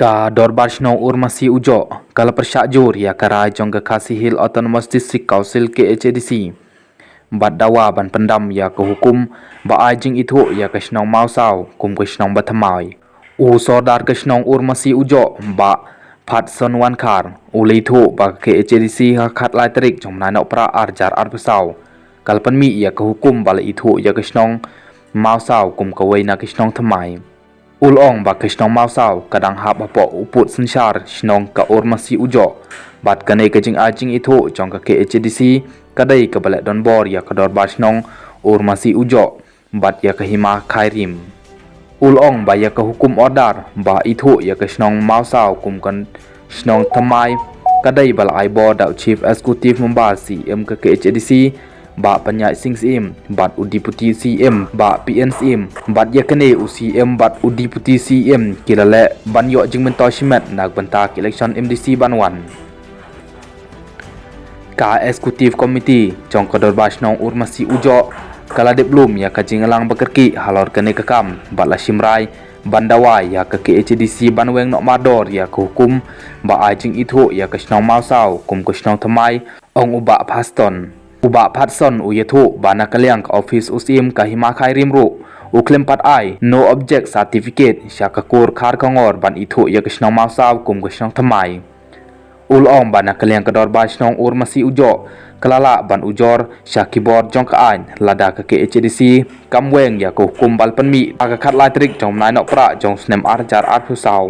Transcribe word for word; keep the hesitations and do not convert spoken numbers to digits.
Ka Dorbar Shnong Urmasi Ujoh ka la pyrshah jur ïa ka rai jong ka Khasi Hills Autonomous District Council, K H A D C, bad dawa ban pyndam ïa ka hukum ba ai jingithuh ïa ka shnong Mawsaw kum ka shnong ba thymmai. U Sordar ka shnong Urmasi Ujoh, Bah Phatson Wankhar, u la ïathuh ba ka K H A D C ha ka khatlai tarik jong u bnai Nohprah ar hajar arphew saw ka la pynmih ïa ka hukum ba la ithuh ïa ka shnong Mawsaw kum kawei na ki shnong thymmai. U la ong ba ka shnong Mawsaw ka dang hap hapoh u pud synshar shnong ka Urmasi Ujoh, bad kane ka jingai jingithuh jong ka K H A D C ka dei kaba leh donbor ïa ka Dorbar Shnong Urmasi Ujoh bad ïa ka Hima Khyrim. U la ong ba ïa ka hukum order ba ithuh ïa ka shnong Mawsaw kum ka shnong thymmai ka dei ba la ai bor da u Chief Executive Member, C E M ka K H A D C, Bah Pynïaid Sing Syiem, bad u Deputy C E M Bah P N Syiem, bad ïa kane u C E M bad u Deputy C E M ki la leh ban ïoh jingmyntoi shimet na ka bynta ka election M D C ban wan. Ka Executive Committee jong ka Dorbar Shnong Urmasi Ujoh ka la dep lum ïa ka jingïalang ba kyrkieh halor kane ka kam bad la shim rai ban dawa ïa ka K H A D C ban weng noh mardor ïa ka hukum ba ai jingithuh ïa ka shnong Mawsaw kum ka shnong thymmai, ong u Bah Phatson. U Bah Phatson u ïathuh ba na ka liang ka office u Syiem ka Hima Khyrim ruh u khlem pat ai no object certificate sha ka kur Kharkongor ban ithuh ïa ka shnong Mawsaw kum ka shnong thymmai. U la ong ba na ka liang ka Dorbar Shnong Urmasi Ujoh ka la lah ban ujor sha ki bor jong ka aiñ lada ka K H A D C kam weng ïa ka hukum ba la pynmih ha ka khatlai tarik jong u bnai Nohprah jong u snem ar hajar arphew saw.